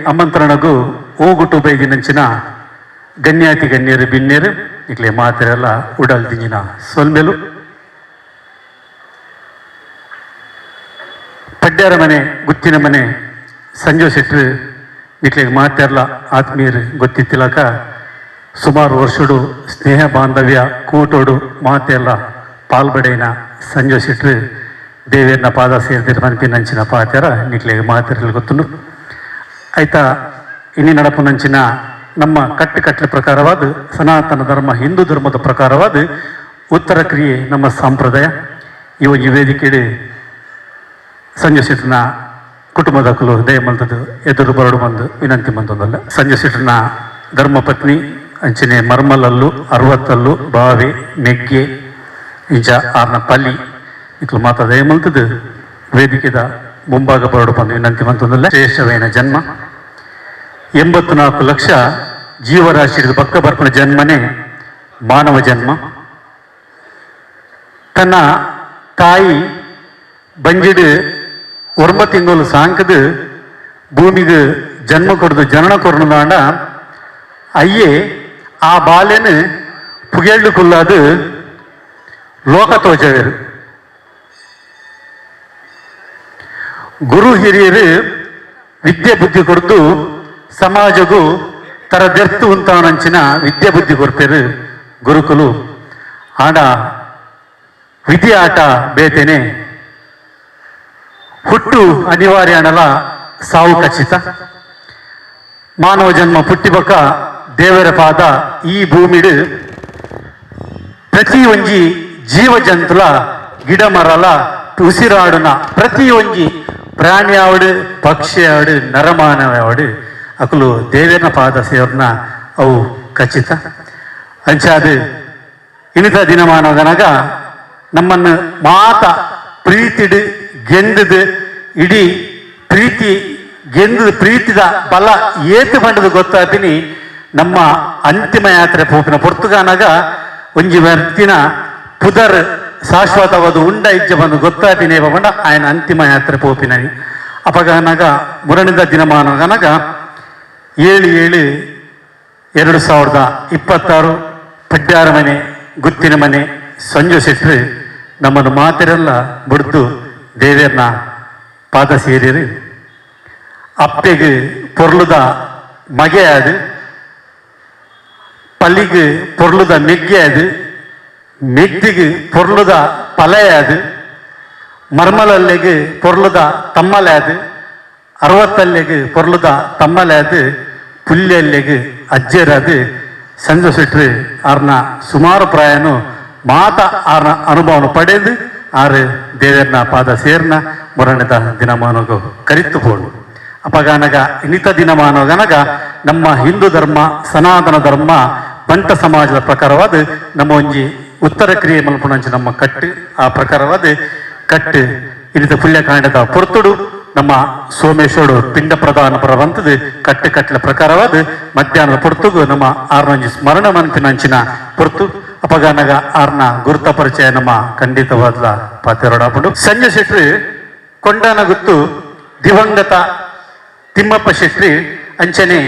ಆಮಂತ್ರಣಗೂ ಓಗುಟು ಬೈದಿನಂಚಿನ ಗಣ್ಯಾತಿ ಗಣ್ಯರು ಬಿನ್ನೇರು ಇಕ್ಲೆ ಮಾತೆರೆಲ್ಲ ಉಡಲ್ ದಿಂಜಿನ ಸೊಲ್ಮೆಲು. ಪಡ್ಯಾರ ಮನೆ ಗುತ್ತಿನ ಮನೆ ಸಂಜು ಶೆಟ್ರು ನಿಕ್ಲೆಗ್ ಮಾತೆರ್ಲ ಆತ್ಮೀಯರು ಗೊತ್ತಿತ್ತಿಲಕ ಸುಮಾರು ವರ್ಷಡು ಸ್ನೇಹ ಬಾಂಧವ್ಯ ಕೂಟೋಡು ಮಾತೆಲ್ಲ ಪಾಲ್ಬಡೈನ ಸಂಜು ಶೆಟ್ರು ದೇವೇರ್ನ ಪಾದ ಸೇರ್ದಿರ ಮನ್ಪಿನಂಚಿನ ಪಾತೆರ ನಿಕ್ಲೆಗ್ ಮಾತೆರ್ಲ ಗೊತ್ತುಂಡು. ಆಯ್ತಾ ಇನಿ ನಡಪುನಂಚಿನ ನಮ್ಮ ಕಟ್ಟುಕಟ್ಟಲೆ ಪ್ರಕಾರವಾದ ಸನಾತನ ಧರ್ಮ ಹಿಂದೂ ಧರ್ಮದ ಪ್ರಕಾರವಾದ ಉತ್ತರ ಕ್ರಿಯೆ ನಮ್ಮ ಸಂಪ್ರದಾಯ. ಈ ಒಂಜಿ ವೇದಿಕೆಡು ಸಂಜು ಶೆಟ್ಟನ ಕುಟುಂಬದಕುಲು ದಯಮಲ್ತದ್ದು ಎದುರು ಬರಡು ಬಂದು ವಿನಂತಿ ಬಂದೊಂದಲ್ಲ. ಸಂಜು ಶೆಟ್ಟನ ಧರ್ಮಪತ್ನಿ ಅಂಚನೆ ಮರ್ಮಲಲ್ಲು ಅರವತ್ತಲ್ಲು ಬಾವೆ ಮೆಗ್ಗೆ ಇಂಚ ಆರ್ನ ಪಲ್ಲಿ ಇಕ್ಲು ಮಾತ ದಯಮಲ್ತದ್ದು ವೇದಿಕೆದ ಮುಂಭಾಗ ಬರಡು ಬಂದು ವಿನಂತಿ ಬಂತೊಂದಲ್ಲ. ಶ್ರೇಷ್ಠವೇನ ಜನ್ಮ 84 ಲಕ್ಷ ಜೀವರಾಶಿ ಬಕ್ಕ ಬರ್ಪಣ ಜನ್ಮನೇ ಮಾನವ ಜನ್ಮ. ತನ್ನ ತಾಯಿ ಬಂಜಿಡು 9 ತಿಂಗಳು ಸಾಂಕದು ಭೂಮಿಗೆ ಜನ್ಮ ಕೊಡದು ಜನನ ಕೊರನುದಾಂಡ ಅಯ್ಯೆ ಆ ಬಾಲೆನು ಪುಗೆಳ್ಳು ಕುಲ್ಲಾದು ಲೋಕ ತೋಜವೇರು. ಗುರು ಹಿರಿಯರು ವಿದ್ಯೆ ಬುದ್ಧಿ ಕೊಡ್ದು ಸಮಾಜಗೂ ತರದೆರ್ತು ಉಂತಾನಂಚಿನ ವಿದ್ಯೆ ಬುದ್ಧಿ ಕೊಡ್ತೇರು ಗುರುಕುಲು. ಆಡ ವಿಧಿ ಆಟ ಬೇತೇನೆ, ಹುಟ್ಟು ಅನಿವಾರ್ಯ ಅನಲ ಸಾವು ಖಚಿತ. ಮಾನವ ಜನ್ಮ ಪುಟ್ಟಿಬಕ ದೇವರ ಪಾದ ಈ ಭೂಮಿಡು ಪ್ರತಿ ಒಂಜಿ ಜೀವ ಜಂತುಲ ಗಿಡ ಮರಲ ಉಸಿರಾಡುನ ಪ್ರತಿ ಒಂಜಿ ಪ್ರಾಣಿಯಾವಡು ಪಕ್ಷಿಯಾವಡು ನರಮಾನವಾವಡು ಅಕುಲು ದೇವರನ ಪಾದ ಸೇವರ್ನ ಅವು ಖಚಿತ. ಅಂಚಾದ ಇನಿತ ದಿನಮಾನಗನಗ ನಮ್ಮನ್ನು ಮಾತ ಪ್ರೀತಿಡು ಗೆಂದದು ಇಡೀ ಪ್ರೀತಿ ಗೆಂದದು ಪ್ರೀತಿದ ಬಲ ಏತು ಬಂಡದು ಗೊತ್ತಾಪಿನಿ ನಮ್ಮ ಅಂತಿಮ ಯಾತ್ರೆ ಪೋಪಿನ ಪೊರ್ತುಗಾನಗ ಒಂಜಿ ವ್ಯಕ್ತಿನ ಪುದರ್ ಶಾಶ್ವತವಾದ ಉಂಡ ಇಜ್ಜ ಬಂದು ಗೊತ್ತಾಪಿನಿ ಬಂಡ ಆಯನ ಅಂತಿಮ ಯಾತ್ರೆ ಪೋಪಿನನಿ. ಅಪಗನಗ ಮುರಣಿದ ದಿನಮಾನಗನಗ 7/7/2026 ಪಡ್ಯಾರ ಮನೆ ಗುತ್ತಿನ ಮನೆ ಸಂಜು ಶೆಟ್ರು ನಮ್ಮನ್ನು ಮಾತಿರೆಲ್ಲ ಬುಡ್ದು ದೇವೇರ್ನ ಪಾದ ಸೇರಿರು. ಅಪ್ಪೆಗೆ ಪೊರ್ಲುದ ಮಗೆ ಅದು, ಪಲ್ಲಿಗೆ ಪೊರ್ಲುದ ಮೆಗ್ಗೆ ಅದು, ಮೆಗ್ದಿಗೆ ಪೊರ್ಲುದ ಪಲೆ ಅದು, ಮರ್ಮಲಲ್ಲೆಗೆ ಪೊರ್ಲುದ ತಮ್ಮಲೆ ಅದು, ಅರವತ್ತಲ್ಲೆಗೆ ಪೊರ್ಲುದ ತಮ್ಮಲೆ ಅದು, ಪುಲ್ಯಲ್ಲೆಗೆ ಅಜ್ಜರದು. ಸಂಜು ಶೆಟ್ರು ಆರ್ನ ಸುಮಾರು ಪ್ರಾಯನು ಮಾತ ಆರ್ನ ಅನುಭವನ ಪಡೆದು ಆರು ದೇವರನ ಪಾದ ಸೇರ್ನ ಮೊರನೆದ ದಿನಮಾನಗು ಕರಿತು ಪೋಡು. ಅಪಗಾನಗ ಇನ್ನಿತ ದಿನಮಾನಗನಗ ನಮ್ಮ ಹಿಂದೂ ಧರ್ಮ ಸನಾತನ ಧರ್ಮ ಬಂಟ ಸಮಾಜದ ಪ್ರಕಾರವಾದ ನಮ್ಮ ಒಂಜಿ ಉತ್ತರ ಕ್ರಿಯೆ ಮಲ್ಪುಣಂಚಿ ನಮ್ಮ ಕಟ್ಟು ಆ ಪ್ರಕಾರವಾದ ಕಟ್ಟು ಇನ್ನಿತ ಪುಣ್ಯಕಾಂಡದ ಪೊರ್ತುಡು ನಮ್ಮ ಸೋಮೇಶ್ವರು ಪಿಂಡ ಪ್ರದಾನ ಪರವಂತದ್ದು ಕಟ್ಟು ಕಟ್ಟಲ ಪ್ರಕಾರವಾದ ಮಧ್ಯಾಹ್ನದ ಪೊರ್ತುಗು ನಮ್ಮ ಆರ್ನೊಂಜಿ ಸ್ಮರಣ ಮನ್ಪಿನಂಚಿನ ಪೊರ್ತು. ಅಪಗಾನಗ ಆರ್ನ ಗುರುತ ಪರಿಚಯ ನಮ್ಮ ಖಂಡಿತವಾದ ಪಾತೆರೊಡಾಪುಂಡು. ಸಂಜೆ ಶೆಟ್ರು ಕೊಂಡಾನ ಗುತ್ತು ದಿವಂಗತ ತಿಮ್ಮಪ್ಪ ಶೆಟ್ರಿ ಅಂಚನೆ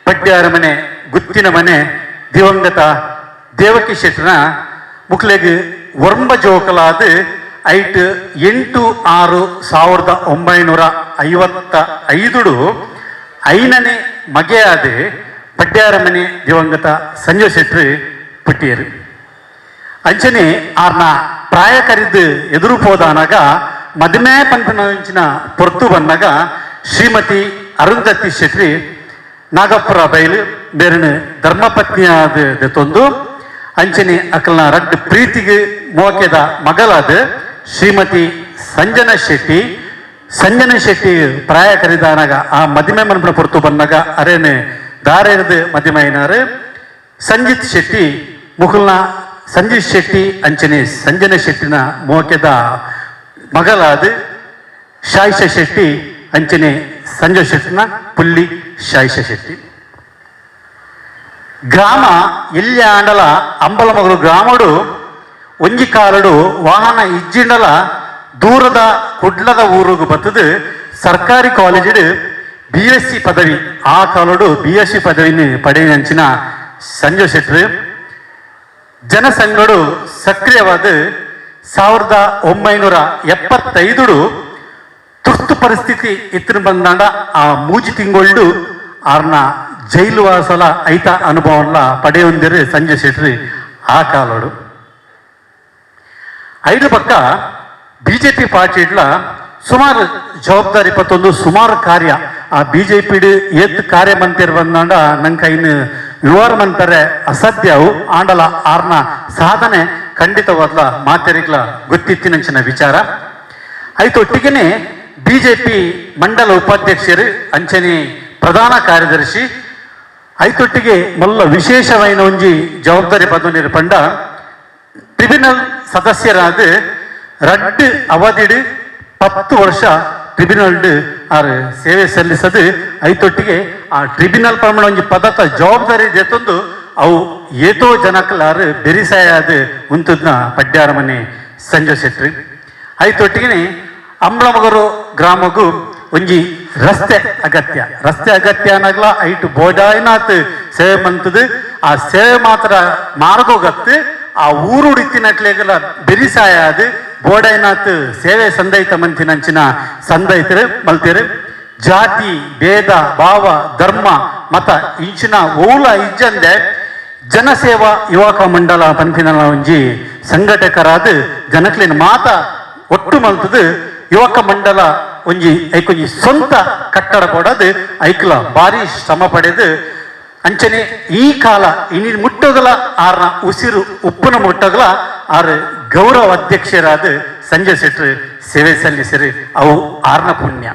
ಪಡ್ಯಾರ ಮನೆ ಗುತ್ತಿನ ಮನೆ ದಿವಂಗತ ದೇವಕಿ ಶೆಟ್ರನ ಮುಕ್ಲೆಗ್ ಒರ್ಂಬ ಜೋಕಲಾದ ಐಟ್ 8/6/1955 ಐನನೇ ಮಗೆಯಾದ ಪಡ್ಯಾರ ಮನೆ ದಿವಂಗತ ಸಂಜಯ್ ಶೆಟ್ರು ಪುಟ್ಟಿಯರು. ಅಂಚನೆ ಆರ್ನ ಪ್ರಾಯ ಕರಿದು ಎದುರು ಪೋದಾನಾಗ ಮದುವೆ ಪನ್ಪನಂಚಿನ ಪೊರ್ತು ಬಂದಾಗ ಶ್ರೀಮತಿ ಅರುಂಧತಿ ಶೆಟ್ಟಿ ನಾಗಪುರ ಬೈಲು ಬೇರನ ಧರ್ಮಪತ್ನಿಯಾದ ತೊಂದು ಅಂಚನೆ ಅಕಲ್ನ ರಡ್ಡು ಪ್ರೀತಿಗೆ ಮೋಕೆದ ಮಗಲಾದ ಶ್ರೀಮತಿ ಸಂಜನಾ ಶೆಟ್ಟಿ. ಸಂಜನಾ ಶೆಟ್ಟಿ ಪ್ರಾಯ ಕರಿದಾನಾಗ ಆ ಮದಿಮೆ ಮನ್ಪನ ಪೊರ್ತು ಬಂದಾಗ ಅರೇನೆ ದಾರೇರ್ದು ಮದಿಮೆ అయినారు. ಸಂಜಿತ್ ಶೆಟ್ಟಿ ಮುಕುಲ್ನ ಸಂಜಿತ್ ಶೆಟ್ಟಿ ಅಂಚನೆ ಸಂಜನಾ ಶೆಟ್ಟಿನ ಮೋಕೆದ ಮಗಲಾದ ಶಾಯಿಷ ಶೆಟ್ಟಿ ಅಂಚನೆ ಸಂಜಯ್ ಶೆಟ್ಟಿನ ಪುಲ್ಲಿ ಶಾಯಿಷ ಶೆಟ್ಟಿ. ಗ್ರಾಮ ಎಲ್ಲಿ ಆಂಡಲ ಅಂಬಲಮಗರು ಗ್ರಾಮಡು ಒಂಜಿ ಕಾಲಡು ವಾಹನ ಇಜ್ಜಿಂಡಲ ದೂರದ ಕುಡ್ಲದ ಊರುಗು ಬತ್ತದು ಸರ್ಕಾರಿ ಕಾಲೇಜಿಡು BSc ಪದವಿ ಆ ಕಾಲಡು ಬಿಎಸ್ಸಿ ಪದವಿని ಪಡೆಯಿನಂಚಿನ ಸಂಜಯ್ ಶೆಟ್ರು ಜನಸಂಘಡು ಸಕ್ರಿಯವಾದ 1975 ತುರ್ತು ಪರಿಸ್ಥಿತಿ ಇತ್ತಿನ ಬಂದಾಂಡ ಆ ಮೂಜಿ ತಿಂಗಳು ಆರ್ನ ಜೈಲು ವಾಸಲ ಐತ ಅನುಭವಲ್ಲ ಪಡೆಯೊಂದಿರು ಸಂಜಯ್ ಶೆಟ್ರು ಆ ಕಾಲಡು. ಐದು ಪಕ್ಕ ಬಿಜೆಪಿ ಪಾರ್ಟಿ ಸುಮಾರು ಜವಾಬ್ದಾರಿ ಪತ್ತೊಂದು ಸುಮಾರು ಕಾರ್ಯ ಆ ಬಿಜೆಪಿ ಏತ್ ಕಾರ್ಯ ಮಂತಿರ್ ಬಂದಾಂಡ ನಂಗೆ ಇನ್ನು ವಿವರ ಮಂತಾರೆ ಅಸಾಧ್ಯವು. ಆಂಡಲ ಆರ್ನ ಸಾಧನೆ ಖಂಡಿತವಾದ್ಲ ಮಾತೆರಿಗ್ಲ ಗೊತ್ತಿತ್ತಿನಂಚಿನ ವಿಚಾರ. ಐತೊಟ್ಟಿಗೆನೆ ಬಿಜೆಪಿ ಮಂಡಲ ಉಪಾಧ್ಯಕ್ಷರು, ಅಂಚನೆ ಪ್ರಧಾನ ಕಾರ್ಯದರ್ಶಿ. ಐತೊಟ್ಟಿಗೆ ಮೊಲ್ಲ ವಿಶೇಷವಾಯಿನ ಒಂಜಿ ಜವಾಬ್ದಾರಿ ಪದವಿ ಪಂಡ ಟ್ರಿಬ್ಯುನಲ್ ಸದಸ್ಯರಾದ ರಡ್ಡು ಅವಧಿಡು 10 ವರ್ಷ ಟ್ರಿಬ್ಯುನಲ್ ಆರ್ ಸೇವೆ ಸಲ್ಲಿಸದು. ಐತೊಟ್ಟಿಗೆ ಆ ಟ್ರಿಬ್ಯುನಲ್ ಪ್ರಮಾಣ ಒಂಜಿ ಪದತ ಜವಾಬ್ದಾರಿ ಜೊತೊಂದು ಅವು ಏತೋ ಜನಕ್ಕಲಾರು ಬೆರಿಸಾಯಾದ ಉಂತದ್ನ ಪಡ್ಯಾರ ಮನೆ ಸಂಜಯ್ ಶೆಟ್ಟಿ. ಐತೊಟ್ಟಿಗೆ ಅಂಬ್ಲಮಗರು ಗ್ರಾಮಗೂ ಒಂಜಿ ರಸ್ತೆ ಅಗತ್ಯ. ರಸ್ತೆ ಅಗತ್ಯ ಅನ್ನಗ್ಲ ಐಟು ಬೋಡಾಯ್ನಾತ್ ಸೇವೆ ಮಂತದು. ಆ ಸೇವೆ ಮಾತ್ರ ಮಾರ್ಗೋಗತ್ತು ಆ ಊರು ಇತ್ತಿನಟ್ಲೆಗಲ ಬೆರಿಸಾಯಾದ ಬೋಡೈನಾಥ್ ಸೇವೆ ಸಂದೈತ ಮಂತಿನಂಚಿನ ಸಂದೈತರು ಮಲ್ತೇರು. ಜಾತಿ ಭೇದ ಭಾವ ಧರ್ಮ ಮತ ಇಂಚಿನ ಓಲ ಇಜ್ಜಂದೆ ಜನಸೇವಾ ಯುವಕ ಮಂಡಲ ಪನ್ಪಿನ ಒಂಜಿ ಸಂಘಟಕರಾದ ಜನಕ್ಲಿನ ಮಾತ ಒಟ್ಟು ಮಲ್ತದು. ಯುವಕ ಮಂಡಲ ಒಂಜಿ ಐಕೊಂಜಿ ಸ್ವಂತ ಕಟ್ಟಡ ಕೊಡದು ಐಕ್ಲ ಭಾರಿ ಶ್ರಮ ಪಡೆದು. ಅಂಚನೆ ಈ ಕಾಲ ಇನಿ ಮುಟ್ಟಗಲ ಆರ್ನ ಉಸಿರು ಉಪ್ಪುನ ಮುಟ್ಟಗಲ ಆರ್ ಗೌರವ ಅಧ್ಯಕ್ಷರಾದ ಸಂಜಯ್ ಶೆಟ್ರು ಸೇವೆ ಸಲ್ಲಿಸಿರಿ. ಅವು ಆರ್ನ ಪುಣ್ಯ.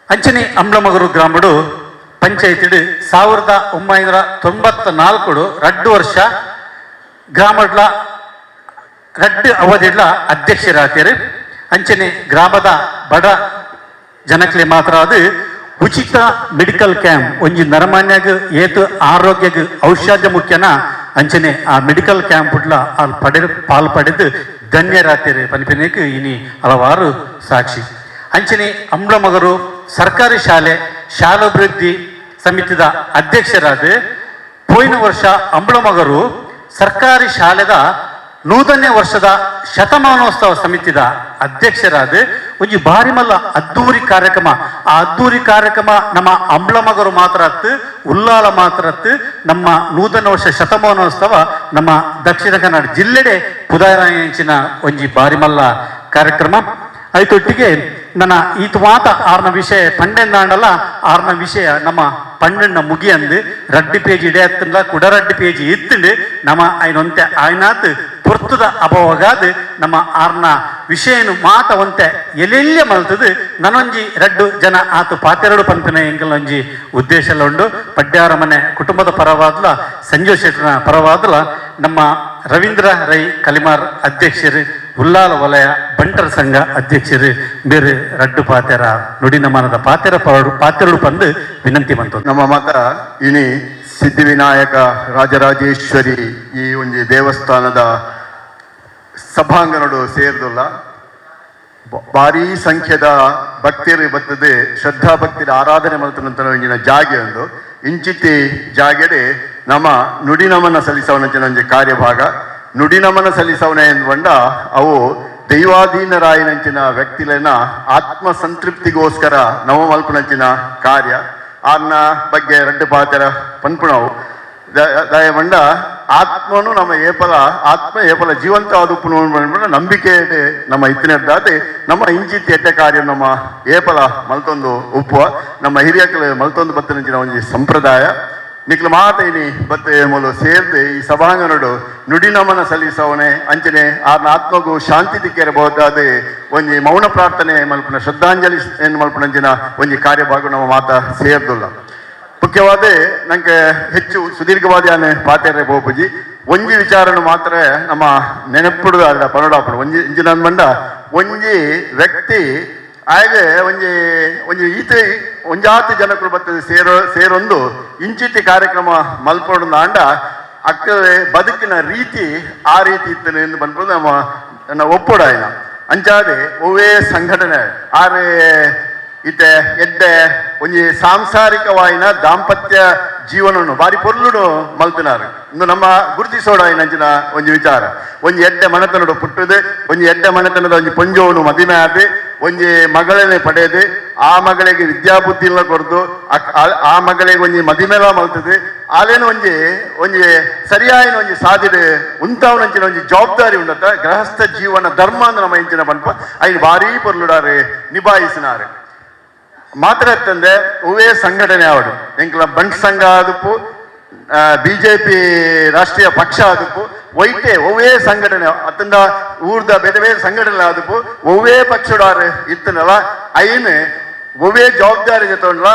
ಅಂಚನೆ ಅಂಬ್ಲಮಗರು ಗ್ರಾಮಡು ಪಂಚಾಯತಿಡು 1994 ರಡ್ಡು ವರ್ಷ ಗ್ರಾಮಡ್ಲ ರಡ್ಡು ಅವಧಿಡ್ಲ ಅಧ್ಯಕ್ಷರಾಗ್ತಾರೆ. ಅಂಚನೆ ಗ್ರಾಮದ ಬಡ ಜನಕ್ಲೆ ಮಾತ್ರ ಅದು ಉಚಿತ ಮೆಡಿಕಲ್ ಕ್ಯಾಂಪ್. ಒಂಜಿ ನರಮಾನ್ಯಾಗ ಏತು ಆರೋಗ್ಯಗ್ ಔಷಧ ಮುಖ್ಯನ, ಅಂಚನೆ ಆ ಮೆಡಿಕಲ್ ಕ್ಯಾಂಪ್ ಪಡೆ ಪಾಲ್ ಪಡೆದು ಧನ್ಯರಾತಿರಿ ಪನ್ಪಿನೇಕ್ ಇನಿ ಹಲವಾರು ಸಾಕ್ಷಿ. ಅಂಚನೆ ಅಂಬ್ಲಮಗರು ಸರ್ಕಾರಿ ಶಾಲೆ ಶಾಲಾಭಿವೃದ್ಧಿ ಸಮಿತಿದ ಅಧ್ಯಕ್ಷರಾದ ಪೋಯಿನ ವರ್ಷ ಅಂಬ್ಲಮಗರು ಸರ್ಕಾರಿ ಶಾಲೆದ 100ನೇ ವರ್ಷದ ಶತಮಾನೋತ್ಸವ ಸಮಿತಿದ ಅಧ್ಯಕ್ಷರಾದ ಒಂಜಿ ಬಾರಿ ಮಲ್ಲ ಅದ್ದೂರಿ ಕಾರ್ಯಕ್ರಮ. ಆ ಅದ್ದೂರಿ ಕಾರ್ಯಕ್ರಮ ನಮ್ಮ ಅಂಬ್ಲಮಗರು ಮಾತ್ರ ಅತ್ತು, ಉಲ್ಲಾಲ ಮಾತ್ರ ಅತ್ತು, ನಮ್ಮ 100ನೇ ವರ್ಷ ಶತಮಾನೋತ್ಸವ ನಮ್ಮ ದಕ್ಷಿಣ ಕನ್ನಡ ಜಿಲ್ಲೆಡೆ ಪುದಾಯಂಚಿನ ಒಂಜಿ ಬಾರಿ ಮಲ್ಲ ಕಾರ್ಯಕ್ರಮ. ಐತೊಟ್ಟಿಗೆ ನನ್ನ ಈತ ಮಾತ ಆರ್ನ ವಿಷಯ ಪಂಡೆಂದಾಂಡಲ ಆರ್ನ ವಿಷಯ ನಮ್ಮ ಪಣ್ಣಣ್ಣ ಮುಗಿಯಂದು ರಡ್ಡಿ ಪೇಜ್ ಇಡೇ ಕುಡ ರಡ್ಡಿ ಪೇಜ್ ಇತ್ತಂಡು. ನಮ್ಮ ಐನೊಂತೆ ಆಯ್ನಾತ್ ಪೊರ್ತುದ ಅಭವಗಾದ ನಮ್ಮ ಆರ್ನ ವಿಷಯನು ಮಾತ ಒಂತೆ ಎಲ್ಲೆಲ್ಲೆ ಮಲ್ತದು. ನನೊಂಜಿ ರಡ್ಡು ಜನ ಆತು ಪಾತೆರಡು ಪನ್ಪಿನ ಎಂಕಲೊಂಜಿ ಉದ್ದೇಶ ಉಂಡು. ಪಡ್ಯಾರ ಮನೆ ಕುಟುಂಬದ ಪರವಾದ್ಲ, ಸಂಜಯ್ ಶೆಟ್ಟನ ಪರವಾದ್ಲ, ನಮ್ಮ ರವೀಂದ್ರ ರೈ ಕಲಿಮಾರ್ ಅಧ್ಯಕ್ಷರು, ಉಲ್ಲಾಲ ವಲಯ ಬಂಟರ ಸಂಘ ಅಧ್ಯಕ್ಷರು ಬೇರೆ ರಡ್ಡು ಪಾತೆರ ನುಡಿನಮಾನದ ಪಾತೆರ ಪಾತೆರಡು ಪಂದು ವಿನಂತಿ ಬಂತು. ನಮ್ಮ ಮತ ಇನಿ ಸಿದ್ಧಿವಿನಾಯಕ ರಾಜರಾಜೇಶ್ವರಿ ಈ ಒಂಜಿ ದೇವಸ್ಥಾನದ ಸಭಾಂಗಣಡು ಸೇರ್ದುಲ್ಲ. ಭಾರೀ ಸಂಖ್ಯೆದ ಭಕ್ತರು ಬರ್ತದೆ. ಶ್ರದ್ಧಾ ಭಕ್ತಿರ ಆರಾಧನೆ ಮಲ್ತನಂತ ಒಂಜಿನ ಜಾಗೆ ಒಂದು. ಇಂಚಿತಿ ಜಾಗೆಡೆ ನಮ್ಮ ನುಡಿನಮನ ಸಲ್ಲಿಸವನಂಚಿನ ಒಂಜಿ ಕಾರ್ಯಭಾಗ. ನುಡಿನಮನ ಸಲ್ಲಿಸವನ ಎಂದ್ಕೊಂಡ ಅವು ದೈವಾಧೀನರಾಯಿನಂಚಿನ ವ್ಯಕ್ತಿಲೆನ ಆತ್ಮ ಸಂತೃಪ್ತಿಗೋಸ್ಕರ ನವ ಮಲ್ಪುನಂಚಿನ ಕಾರ್ಯ. ಆರ್ನ ಬಗ್ಗೆ ರಡ್ಡು ಪಾತ್ರ ಪನ್ಪುಣವು ದಯಮಂಡ ಆತ್ಮನು ನಮ್ಮ ಏಪಲ ಆತ್ಮ ಏಪಲ ಜೀವಂತ ಆದುಪ್ಪುನು ನಂಬಿಕೆ ನಮ್ಮ ಇತ್ತಿನದ್ದಾತೆ. ನಮ್ಮ ಇಂಚಿತ್ತಿ ಎಡ್ಡೆ ಕಾರ್ಯ ನಮ್ಮ ಏಪಲ ಮಲ್ತೊಂದು ಉಪ್ಪುವ. ನಮ್ಮ ಹಿರಿಯಕಲು ಮಲ್ತೊಂದು ಬತ್ತನಂಚಿನ ಒಂಜಿ ಸಂಪ್ರದಾಯ. ನಿಕ್ಲು ಮಾತ ಇನಿ ಬತ್ತೆ ಮೂಲು ಸೇರ್ದು ಈ ಸಭಾಂಗಣಡು ನುಡಿನಮನ ಸಲ್ಲಿಸವನೆ. ಅಂಚನೆ ಆರ್ನ ಆತ್ಮಗೂ ಶಾಂತಿ ದಿಕ್ಕೆರಬಹುದಾದ ಒಂಜಿ ಮೌನ ಪ್ರಾರ್ಥನೆ ಮಲ್ಪುನ, ಶ್ರದ್ಧಾಂಜಲಿ ಏನು ಮಲ್ಪುನಂಚಿನ ಒಂಜಿ ಕಾರ್ಯಭಾಗ ನಮ್ಮ ಮಾತ ಸೇರ್ದುಲ್ಲ. ಮುಖ್ಯವಾದ ನಂಗೆ ಹೆಚ್ಚು ಸುದೀರ್ಘವಾದ ಯಾನೆ ಪಾತೆರೆ ಬೋಪುಜಿ. ಒಂಜಿ ವಿಚಾರನು ಮಾತ್ರ ನಮ್ಮ ನೆನಪುಡು ಅಲ್ಲ ಪನಡಾಪುಡು. ಒಂಜಿ ಇಂಚಿನ ಬಂಡ ಒಂಜಿ ವ್ಯಕ್ತಿ ಆಗೆ ಒಂಜಿ ಒಂಜಿ ಈತ ಒಂಜಾತಿ ಜನಕುಲು ಬರ್ತದೆ ಸೇರೋ ಸೇರೊಂದು ಇಂಚಿತಿ ಕಾರ್ಯಕ್ರಮ ಮಲ್ಪೊಡು ಆಂಡ ಅಕ್ಕ ಬದುಕಿನ ರೀತಿ ಆ ರೀತಿ ಇತ್ತು ಎಂದು ಬಂದ್ಬೋದು ನಮ್ಮ ನನ್ನ ಒಪ್ಪುಡಾಯನ. ಅಂಚಾದೆ ಒವ್ವೇ ಸಂಘಟನೆ ಆರೆ ಇತ್ತೆ ಎಡ್ಡೆ ಒಂಜಿ ಸಾಂಸಾರಿಕವಾಯಿನ ದಾಂಪತ್ಯ ಜೀವನವನ್ನು ಬಾರಿ ಪೊರ್ಲುಡು ಮಲ್ತಿನಾರು. ಇಂದು ನಮ್ಮ ಗುರುತಿಸೋಡಾಯಿನಂಚಿನ ಒಂಜಿ ವಿಚಾರ. ಒಂಜಿ ಎಡ್ಡೆ ಮನೆತನಡು ಪುಟ್ಟುದು, ಒಂಜಿ ಎಡ್ಡೆ ಮನೆತನದ ಒಂಜಿ ಪೊಂಜೋನು ಮದಿಮೆ ಆದ್, ಒಂಜಿ ಮಗಳನೆ ಪಡೆದು, ಆ ಮಗಳಿಗೆ ವಿದ್ಯಾಬುದ್ಧಿಲ ಕೊರ್ದು, ಆ ಮಗಳಿಗೆ ಒಂಜಿ ಮದಿಮೆಲ ಮಲ್ತದೆ, ಆಲೇನು ಒಂಜಿ ಒಂಜಿ ಸರಿಯಾಯಿನ ಒಂಜಿ ಸಾದಿಡೆ ಉಂತಾವನಂಚಿನ ಒಂಜಿ ಜವಾಬ್ದಾರಿ ಉಂಡತ್ತ. ಗೃಹಸ್ಥ ಜೀವನ ಧರ್ಮ ಅಂದ್ರೆ ನಮ್ಮ ಇಂಚಿನ ಪನ್ಪ ಐನ್ ಭಾರೀ ಪೊರ್ಲುಡಾರೆ ನಿಭಾಯಿಸಿನಾರೆ. ಮಾತ್ರ ತಂದೆ ಹೂವೇ ಸಂಘಟನೆ ಆವಡು, ಎಂಕ್ಲ ಬಂಟ್ ಸಂಘ ಆದುಪ್ಪು, ಬಿಜೆಪಿ ರಾಷ್ಟ್ರೀಯ ಪಕ್ಷ ಆದುಪ್ಪು, ಒಯ್ಟೆ ಒವ್ವೇ ಸಂಘಟನೆ ಅತ್ತಂದ ಊರ್ದ ಬೇರೆ ಬೇರೆ ಸಂಘಟನೆ ಆದುಪ್ಪು, ಒವ್ವೇ ಪಕ್ಷಡಾರು ಇತ್ತನಲ್ಲ, ಐನ್ ಒವ್ವೇ ಜವಾಬ್ದಾರಿ ಜೊತೆ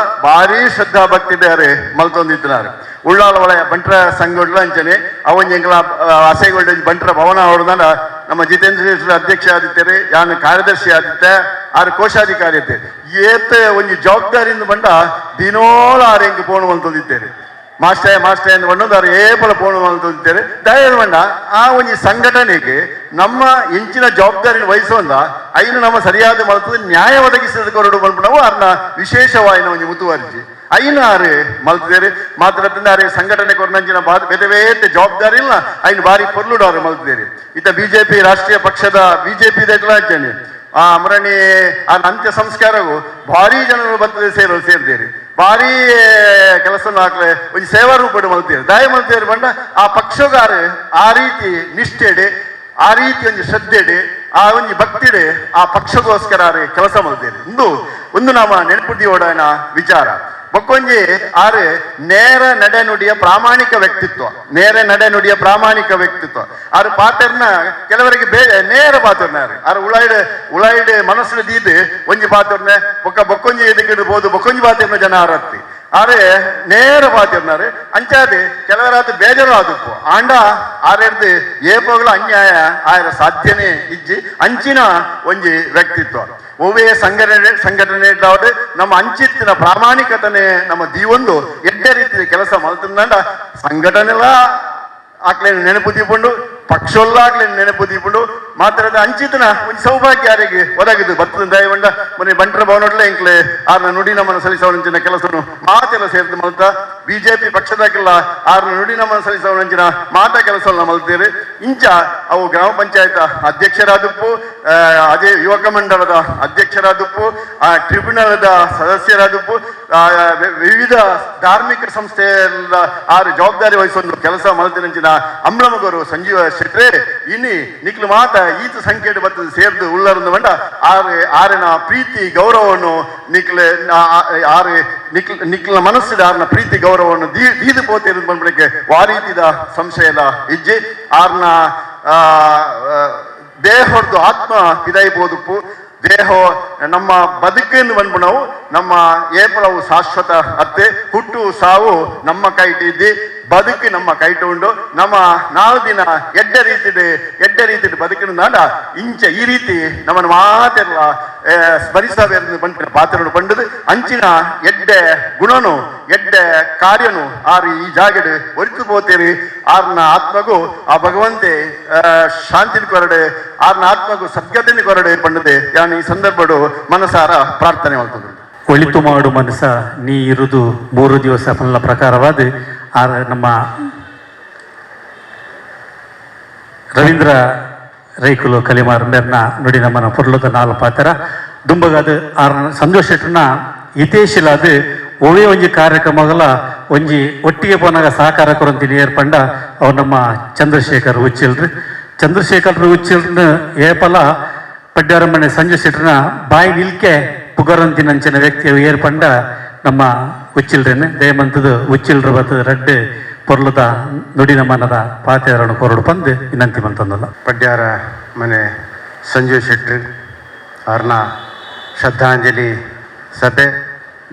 ಭಾರಿ ಶ್ರದ್ಧಾ ಭಕ್ತಿ ಬೇರೆ ಮಲ್ತೊಂದಿತ್ತಿನಾರು. ಉಳ್ಳಾಲ ವಲಯ ಬಂಟ್ರ ಸಂಘ ಅಂಚನೆ ಅವನ್ ಎಂಕ್ಲ ಅಸೈಗೊಂಡ ಬಂಟ್ರ ಭವನ ಹೊಡೆದ ನಮ್ಮ ಜಿತೇಂದ್ರ ಅಧ್ಯಕ್ಷ ಆದಿತ್ತಾರೆ, ಯಾನ್ ಕಾರ್ಯದರ್ಶಿ ಆದಿತ್ಯ, ಆರು ಕೋಶಾಧಿಕಾರಿ ಇತ್ತೆ. ಏತ್ ಒಂಜಿ ಜವಾಬ್ದಾರಿಯಿಂದ ಬಂಡ ದಿನೋಳ ಆರು ಎಂಕ್ ಪೋಣು ಮಲ್ತೊಂದಿತ್ತೇನೆ. ಮಾಸ್ಟರ್ ಮಾಸ್ಟರ್ ಎಂದು ಬಂದು ಆರು ಏಪಲ ಪೋಣು ಮಲ್ತೊಂದಿತ್ತೇನೆ. ದಯದ ಬಂಡ ಆ ಒಂಜಿ ಸಂಘಟನೆಗೆ ನಮ್ಮ ಇಂಚಿನ ಜವಾಬ್ದಾರಿನ ವಹಿಸುವಂದ ಐನು ನಮ್ಮ ಸರಿಯಾದ ಮಲ್ತದ ನ್ಯಾಯ ಒದಗಿಸಿದ ಕೊರಡು ಬಂದ್ಬಿಡವು ಅರ್ನ ವಿಶೇಷವಾಯಿನ ಒಂಜಿ ಮುತುವರ್ಜಿ ಐನು ಆರು ಮಲ್ತದೇರು. ಮಾತ್ರ ಆರೆ ಸಂಘಟನೆ ಕೊರ್ನಂಚಿನ ಬೇತೆ ಬೇತೆ ಜವಾಬ್ದಾರಿ ಇಲ್ಲ, ಐನು ಬಾರಿ ಪೊರ್ಲುಡು ಆರು ಮಲ್ತದೇರು. ಇತ್ತ ಬಿಜೆಪಿ ರಾಷ್ಟ್ರೀಯ ಪಕ್ಷದ ಬಿಜೆಪಿ ಅಂಚನೆ ಆ ಅಮರಣಿ ಆ ಅಂತ್ಯ ಸಂಸ್ಕಾರವು ಭಾರಿ ಜನರು ಬರ್ತದೆ ಸೇರಿದೇರಿ. ಭಾರಿ ಕೆಲಸ ಹಾಕ್ಲೆ ಒಂಜಿ ಸೇವಾ ರೂಪಡು ಮಲ್ತೇರು. ದಯ ಮಲ್ತೇರು ಬಂಡ ಆ ಪಕ್ಷಗಾರ ಆ ರೀತಿ ನಿಷ್ಠೆಡೆ, ಆ ರೀತಿ ಒಂಜಿ ಶ್ರದ್ಧೆಡೆ, ಆ ಒಂಜಿ ಭಕ್ತಿಡೆ ಆ ಪಕ್ಷಗೋಸ್ಕರ ಕೆಲಸ ಮಲ್ತೇರು. ಇಂದು ಒಂದು ನಮ್ಮ ನೆನಪುದಿಯೋಡನ ವಿಚಾರ. ಬೊಕ್ಕೊಂಜಿ ಆರು ನೇರ ನಡೆನುಡಿಯ ಪ್ರಾಮಾಣಿಕ ವ್ಯಕ್ತಿತ್ವ, ನೇರ ನಡೆನುಡಿಯ ಪ್ರಾಮಾಣಿಕ ವ್ಯಕ್ತಿತ್ವ. ಆರು ಪಾತೆರ್ನ ಕೆಲವರಿಗೆ ನೇರ ಪಾತೆರ್ನಾರು. ಆರು ಉಳಾಯ್ಡ್ ಉಳಾಯ್ಡ್ ಮನಸ್ಸು ದೀದ್ ಒಂಜಿ ಪಾತೆರ್ನೆ ಬೊಕ್ಕ ಬೊಕ್ಕೊಂಜಿ ಎದಕ್ಕಿಡ್ಬೋದು ಬೊಕ್ಕೊಂಜಿ ಪಾತೆರ್ನ ಜನ ಆರತ್ತಿ. ಆರೆ ನೇರ ಪಾತೆರ್ನಾರು. ಅಂಚಾದೆ ಕೆಲವರಾದ ಬೇಜಾರು ಆದುಪ್ಪು ಆಂಡ ಆರೆರ್ದು ಏಪೋಗಳ ಅನ್ಯಾಯ ಆಯರ ಸಾಧ್ಯನೇ ಇಜ್ಜಿ. ಅಂಚಿನ ಒಂಜಿ ವ್ಯಕ್ತಿತ್ವ. ಒವ್ವೇ ಸಂಘಟನೆ ಸಂಘಟನೆ ನಮ್ಮ ಅಂಚಿತ್ತಿನ ಪ್ರಾಮಾಣಿಕತನೆ ನಮ್ಮ ದೀವೊಂದು ಎಡ್ಡೆ ರೀತಿಯ ಕೆಲಸ ಮಲ್ತಂದ ಸಂಘಟನೆಲ ಆಕ್ಲೇನ ನೆನಪು ದೀಪುಂಡು, ಪಕ್ಷೊಲ್ಲ ಆಗ್ಲೇನ ನೆನಪು ದೀಪುಂಡು. ಮಾತ್ರದ ಅಂಚಿತನ ಒಂಜಿ ಸೌಭಾಗ್ಯ ಯಾರಿಗೆ ಒದಗಿದು ಬತ್ತದ ದಯವಂಡ ಮೊನ್ನೆ ಬಂಟರ ಭವನೊಡ್ಲೆ ಎಂಕ್ಲೆ ಆರ್ನ ನುಡಿ ನಮ್ಮನ್ನು ಸಲ್ಲಿಸವನಂಚಿನ ಕೆಲಸನು ಮಾತೆಲ್ಲ ಸೇರಿದ ಮಲ್ತ. ಬಿಜೆಪಿ ಪಕ್ಷದಾಗೆಲ್ಲ ಆರ್ನ ನುಡಿ ನಮ್ಮನ್ನು ಸಲ್ಲಿಸವನಂಚಿನ ಮಾತ ಕೆಲಸವನ್ನು ಮಲ್ತೇವೆ. ಇಂಚ ಅವು ಗ್ರಾಮ ಪಂಚಾಯತ್ ಅಧ್ಯಕ್ಷರಾದಪ್ಪು, ಅದೇ ಯುವಕ ಮಂಡಲದ ಅಧ್ಯಕ್ಷರಾದಪ್ಪು, ಆ ಟ್ರಿಬ್ಯುನಲ್ದ ಸದಸ್ಯರಾದಪ್ಪು, ವಿವಿಧ ಧಾರ್ಮಿಕ ಸಂಸ್ಥೆಯ ಆರು ಜವಾಬ್ದಾರಿ ವಹಿಸೊಂದು ಕೆಲಸ ಮಲ್ತಿನಂಚಿನ ಅಂಬ್ಲಮಗರು ಸಂಜೀವ ಶೆಟ್ರೆ, ಇನಿ ನಿಕ್ಲು ಮಾತ ಈತ ಸಂಖ್ಯೆ ಬತ್ತದ ಸೇರ್ದು ಉಳ್ಳರಂದು ಬಂಡ ಆರು ಆರಿನ ಪ್ರೀತಿ ಗೌರವವನ್ನು ನಿಕ್ಲೆ ಆರು ನಿಕ್ಲ ನಿಕ್ಲ ಮನಸ್ಸಿದ ಆರ್ನ ಪ್ರೀತಿ ಗೌರವವನ್ನು ದೀದು ಪೋತಿರೋದು ಬಂದ್ಬಿಡಕ್ಕೆ ವಾರೀತಿದ ಸಂಶಯದ ಇಜ್ಜಿ. ಆರ್ನ ದೇಹದ್ದು ಆತ್ಮ ಪಿದೈಬೋದುಪ್ಪು. ದೇಹ ನಮ್ಮ ಬದುಕೆಂದು ಬಂದ್ಬಿಡವು ನಮ್ಮ ಏಪಲವು ಶಾಶ್ವತ ಅತ್ತೆ. ಹುಟ್ಟು ಸಾವು ನಮ್ಮ ಕೈಟಿದ್ದಿ, ಬದುಕಿ ನಮ್ಮ ಕೈಟು ಉಂಡು. ನಮ್ಮ ನಾಲ್ಕು ದಿನ ಎಡ್ಡೆ ರೀತಿಡ್ ಎಡ್ಡೆ ರೀತಿಡ್ ಬದುಕಿನ ನಾಡ ಇಂಚ ಈ ರೀತಿ ನಮ್ಮನ್ನು ಮಾತೆಲ್ಲ ಸ್ಮರಿಸಬೇರು ಪಂಪಿನ ಪಾತ್ರನು ಪಂಡದು. ಅಂಚಿನ ಎಡ್ಡೆ ಗುಣನು ಎಡ್ಡೆ ಕಾರ್ಯನು ಆರು ಈ ಜಾಗಡ್ ಒರಿತು ಪೋತೇರಿ. ಆರ್ನ ಆತ್ಮಗೂ ಆ ಭಗವಂತೆ ಶಾಂತಿನ ಕೊರಡೆ, ಆರ್ನ ಆತ್ಮಗೂ ಸದ್ಗತಿನ ಕೊರಡೆ ಪಂಡದೆ ಯಾನ್ ಈ ಸಂದರ್ಭಡು ಮನಸಾರ ಪ್ರಾರ್ಥನೆ ಮಾಡ್ತದೆ. ಒಳಿತು ಮಾಡು ಮನಸ ನೀ ಇರುದು 3 ದಿವಸ ಫಲ ಪ್ರಕಾರವಾದ ಆ ನಮ್ಮ ರವೀಂದ್ರ ರೈಕುಲು ಕಲಿಮಾರ್ ಮೇರ್ನ ನುಡಿ ನಮ್ಮನ ಪೊರ್ಲದ ನಾಲ್ ಪಾತ್ರ. ದುಂಬಗಾದ ಆರ್ ಸಂತೋಷ್ ಶೆಟ್ಟರ್ನ ಹಿತೇಶಿಲಾದ ಒವೇ ಒಂಜಿ ಕಾರ್ಯಕ್ರಮಗಳ ಒಂಜಿ ಒಟ್ಟಿಗೆ ಪೋನಾಗ ಸಹಕಾರ ಕೊರಂತೀನಿ ಏರ್ಪಂಡ ಅವ್ರು ನಮ್ಮ ಚಂದ್ರಶೇಖರ್ ಉಚ್ಚಿಲ್ರಿ. ಚಂದ್ರಶೇಖರ್ ಉಚ್ಚಿಲ್ನ ಏಪಲ ಪಡ್ಯಾರಮನೆ ಸಂಜಯ್ ಶೆಟ್ಟರ್ನ ಬಾಯಿ ನಿಲ್ಕೆ ಪುಗರಂತಿನಂಚಿನ ವ್ಯಕ್ತಿ ಏರ್ಪಂಡ ನಮ್ಮ ಉಚ್ಚಿಲ್ರೇನೆ. ದಯಮಂತದ ಉಚ್ಚಿಲ್ರ ಬತ್ತದ ರಡ್ಡೆ ಪೊರ್ಲದ ನುಡಿ ನಮನದ ಪಾತೆರನ್ನು ಕೊರಡು ಪಂದು ವಿನಂತಿ ಮಂತಂದಲ್ಲ. ಪಡ್ಯಾರ ಮನೆ ಸಂಜಯ್ ಶೆಟ್ಟಿ ಅವ್ರನ್ನ ಶ್ರದ್ಧಾಂಜಲಿ ಸಭೆ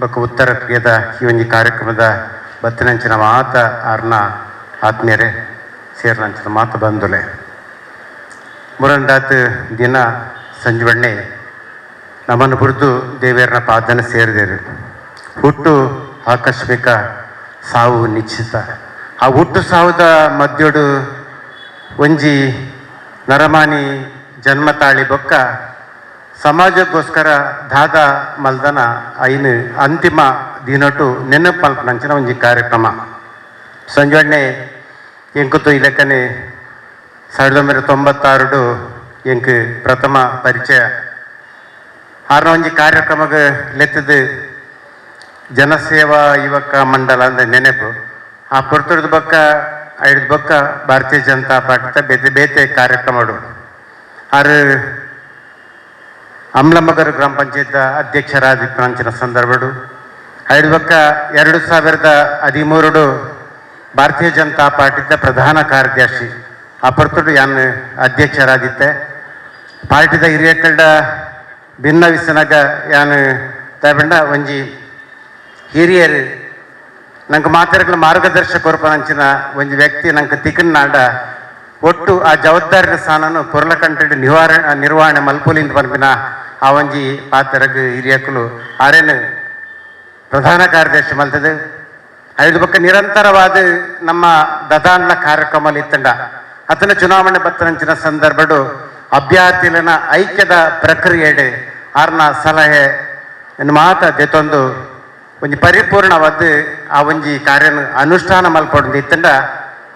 ಬೊಕ್ಕ ಉತ್ತರ ಕ್ರಿಯದ ಈ ಒಂದು ಕಾರ್ಯಕ್ರಮದ ಬತ್ತಿನಂಚಿನ ಮಾತ ಆರ್ನ ಆತ್ಮೀಯರೇ, ಸೇರಿನಂಚಿನ ಮಾತು ಬಂದುಲೆ, ಮುರಂಡಾತ್ ದಿನ ಸಂಜೀವಣ್ಣೆ ನಮ್ಮನ್ನು ಬುರಿದು ದೇವೇರನ ಪಾದನ ಸೇರಿದರು. ಹುಟ್ಟು ಆಕಸ್ಮಿಕ, ಸಾವು ನಿಶ್ಚಿತ. ಆ ಹುಟ್ಟು ಸಾವುದ ಮಧ್ಯೋಡು ಒಂಜಿ ನರಮಾನಿ ಜನ್ಮ ತಾಳಿ ಬೊಕ್ಕ ಸಮಾಜಕ್ಕೋಸ್ಕರ ದಾದ ಮಲ್ದನ ಐನು ಅಂತಿಮ ದಿನಟು ನೆನಪಲ್ಪನಂಚಿನ ಒಂಜಿ ಕಾರ್ಯಕ್ರಮ. ಸಂಜೋಡನೆ ಎಂಕುತು ಈ ಲೆಕ್ಕನೆ 1996 ಎಂಕ್ ಪ್ರಥಮ ಪರಿಚಯ. ಆರ್ನ ಒಂಜಿ ಕಾರ್ಯಕ್ರಮಕ್ಕೆ ಲೆತ್ತದು ಜನಸೇವಾ ಯುವಕ ಮಂಡಲ ಅಂದ ನೆನಪು. ಆ ಪೊರ್ತುರ್ದ ಬೊಕ್ಕ ಐದು ಬೊಕ್ಕ ಭಾರತೀಯ ಜನತಾ ಪಾರ್ಟಿದ ಬೇತೆ ಬೇತೆ ಕಾರ್ಯಕ್ರಮಡು ಆರು ಅಮ್ಲಮಗರು ಗ್ರಾಮ ಪಂಚಾಯತ್ ಅಧ್ಯಕ್ಷರಾದ ಸಂದರ್ಭಡು, ಐದು ಬೊಕ್ಕ 2013 ಭಾರತೀಯ ಜನತಾ ಪಾರ್ಟಿದ ಪ್ರಧಾನ ಕಾರ್ಯದರ್ಶಿ, ಆ ಪೊರ್ತುಡು ಯಾನ್ ಅಧ್ಯಕ್ಷರಾದಿತ್ತೆ. ಪಾರ್ಟಿದ ಹಿರಿಯಕಲ್ಡ ಭಿನ್ನ ವಿಸನಗ ಯಾನ್ ತಗೊಂಡ ಒಂಜಿ ಹಿರಿಯರು ನಂಗೆ ಮಾತೆರ್ಗಳ ಮಾರ್ಗದರ್ಶಕ ಕೊರ್ಪನಂಚಿನ ಒಂಜಿ ವ್ಯಕ್ತಿ ನಂಗೆ ತಿಕ್ಕನಾಡ ಒಟ್ಟು ಆ ಜವಾಬ್ದಾರಿನ ಸ್ಥಾನನು ಪೊರ್ಲಕಂಟೆಡ್ ನಿರ್ವಹಣೆ ಮಲ್ಪುಲಿಂದ ಪನ್ಪಿನ ಆ ಒಂಜಿ ಪಾತ್ರಗ್ ಹಿರಿಯಕುಲು ಆರೇನು ಪ್ರಧಾನ ಕಾರ್ಯದರ್ಶಿ ಮಲ್ತದೆ. ಐದು ಬೊಕ್ಕ ನಿರಂತರವಾದ ನಮ್ಮ ದದಾನ್ಲ ಕಾರ್ಯಕ್ರಮ ಇತ್ತಂಡ ಅತನ ಚುನಾವಣೆ ಬತ್ತನಂಚಿನ ಸಂದರ್ಭಡು ಅಭ್ಯರ್ಥಿಲನ ಐಕ್ಯದ ಪ್ರಕ್ರಿಯೆಡ್ ಆರ್ನ ಸಲಹೆ ಮಾತ ದೆತೊಂದು ಒಂಜಿ ಪರಿಪೂರ್ಣವಾದ ಆ ಒಂಜಿ ಕಾರ್ಯನ ಅನುಷ್ಠಾನ ಮಲ್ಪೊಡು ಇತ್ತಂಡ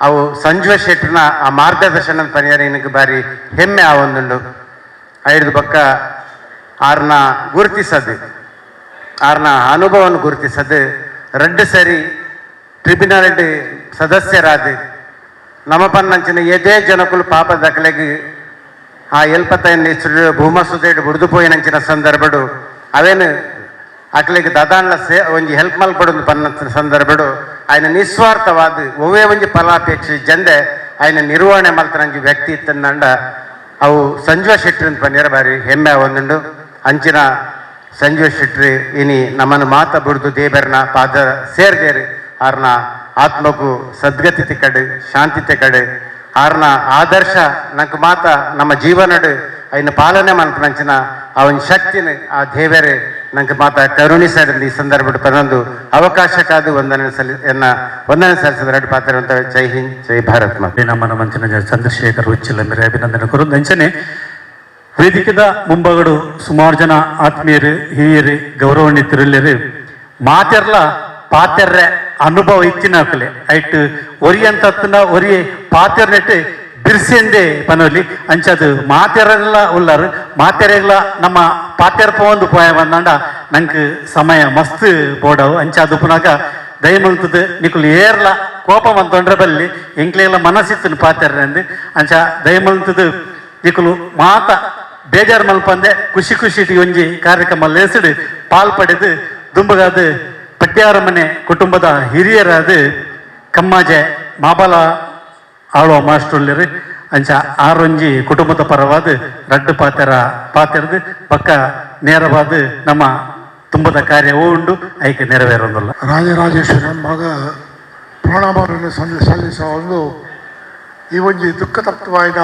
ಅವು ಸಂಜೀವ ಶೆಟ್ಟರ್ನ ಆ ಮಾರ್ಗದರ್ಶನ ಪನಿಯರ எனக்கு ಬಾರಿ ಹೆಮ್ಮೆ ಆ ಒಂದುಂಡು. ಐದು ಬೊಕ್ಕ ಆರ್ನ ಗುರುತಿಸದು, ಆರ್ನ ಅನುಭವವನ್ನು ಗುರುತಿಸದು ರಡ್ಡು ಸರಿ ಟ್ರಿಬ್ಯುನಲ್ ಸದಸ್ಯರಾದ ನಮ್ಮ ಪನ್ನಂಚಿನ ಎದೇ ಜನಕುಲು ಪಾಪ ದಕಲೆಗ್ ಆ ಎಲ್ಪತ್ತೈನ್ ಭೂಮಸುದೇಡು ಬುಡ್ದು ಪೋಯಿನಂಚಿನ ಸಂದರ್ಭಡು ಅವೇನು ಅಕ್ಲೆಗ್ ದದಾನ್ಲ ಸೇ ಒಂಜಿ ಹೆಲ್ಪ್ ಮಲ್ಪಡೊಂದು ಪನ್ನಂಚಿನ ಸಂದರ್ಭಡು ఆయన ನಿಸ್ವಾರ್ಥವಾದ ಒವ್ವೇ ಒಂಜಿ ಫಲಾಪೇಕ್ಷೆ ಜಂದೆ ఆయన ನಿರ್ವಹಣೆ ಮಲ್ತನಂಜಿ ವ್ಯಕ್ತಿ ಇತ್ತಂದಂಡ ಅವು ಸಂಜೀವ ಶೆಟ್ಟಿ ಅಂತ ಪನ್ಯರ ಬಾರಿ ಹೆಮ್ಮೆ ಒಂದುಂಡು. ಅಂಚಿನ ಸಂಜೀವ ಶೆಟ್ಟಿ ಇನಿ ನಮ್ಮನ್ನು ಮಾತ ಬುಡ್ದು ದೇಬರ್ನ ಪಾದ ಸೇರ್ದೇರು. ಆರ್ನ ಆತ್ಮಕ್ಕೂ ಸದ್ಗತಿ ಕಡೆ, ಶಾಂತಿ ಕಡೆ, ಆರ್ನ ಆದರ್ಶ ನಂಗೆ ಮಾತ ನಮ್ಮ ಜೀವನಡು అయిన ಪಾಲನೆ ಮನ್ಪನಂಚಿನ ಆ ಒಂದು ಶಕ್ತಿನ ಆ ದೇವರೇ ನಂಗೆ ಮಾತ ಕರುಣಿಸಡಿ. ಈ ಸಂದರ್ಭ ಪದೊಂದು ಅವಕಾಶಕ್ಕಾದ ವಂದನೆ ಸಲ್ಲಿ ಎನ್ನ ವಂದನೆ ಸಲ್ಲಿಸಿದ ಎರಡು ಪಾತ್ರ. ಜೈ ಹಿಂದ್, ಜೈ ಭಾರತ್ ಮಾತೆ. ನಮ್ಮ ಮಂಚಿನ ಚಂದ್ರಶೇಖರ್ ಉಚ್ಚಿಲ ಮೇರೆ ಅಭಿನಂದನೆ ಕೊರು. ಅಂಚನೆ ವೇದಿಕೆದ ಮುಂಬಗಡು ಸುಮಾರು ಜನ ಆತ್ಮೀಯರು, ಹಿರಿಯರು, ಗೌರವಾನ್ವಿತರುಲ್ಲೆರ್. ಮಾತೆರ್ಲ ಪಾತೆರ್ರೆ ಅನುಭವ ಇತ್ತಿನಕಲೆ ಐಟ್ ಒರಿಯಂತತ್ನ ಒರಿ ಪಾತೆರ್ನೆಟ್ ಬಿರ್ಸೆಂದೆ ಪನೊಲಿ. ಅಂಚದು ಮಾತೆರೆಲ್ಲ ಉಲ್ಲಾರು. ಮಾತೆರೆಗ್ಲ ನಮ್ಮ ಪಾತೆರ್ಪ ಒಂದು ಪೋಯ ಬಂದಾಂಡ ನಂಗೆ ಸಮಯ ಮಸ್ತ್ ಬೋಡವು. ಅಂಚಾದು ಪುನಗ ದಯಮಲ್ತದ ನಿಕುಲು ಏರ್ಲ ಕೋಪ ಬಂತೊಂಡ್ರೆ ಬಲ್ಲಿ, ಎಂಕ್ಲೆಲ್ಲ ಮನಸ್ಸಿತ್ತು ಪಾತೆರ್ರೆಂದು. ಅಂಚ ದಯಮಲ್ತದ ನಿಕುಲು ಮಾತ ಬೇಜಾರು ಮಲ್ಪಂದೆ ಖುಷಿ ಖುಷಿ ಒಂಜಿ ಕಾರ್ಯಕ್ರಮ ಲೇಸಿಡು ಪಾಲ್ ಪಡೆದು ದುಂಬಗಾದ ಪಟ್ಯಾರ ಮನೆ ಕುಟುಂಬದ ಹಿರಿಯರಾದ ಕಮ್ಮಾಜೆ ಮಾಬಲ ಆಳುವ ಮಾಸ್ಟರ್ಲಿರು. ಅಂಚ ಆರೊಂಜಿ ಕುಟುಂಬದ ಪರವಾದ ರಡ್ಡು ಪಾತೆರ ಪಾತೆರ್ದು ಪಕ್ಕ ನೇರವಾದ ನಮ್ಮ ತುಂಬದ ಕಾರ್ಯ ಉಂಡು ಐಕೆ ನೆರವೇರೊಂದಿಲ್ಲ. ರಾಜರಾಜೇಶ್ವರಿ ಮಗ ಪ್ರಣಾಮವನ್ನು ಸಲ್ಲಿಸುವ ಒಂದು ಈ ಒಂಜಿ ದುಃಖ ತಪ್ತವಾಯಿನ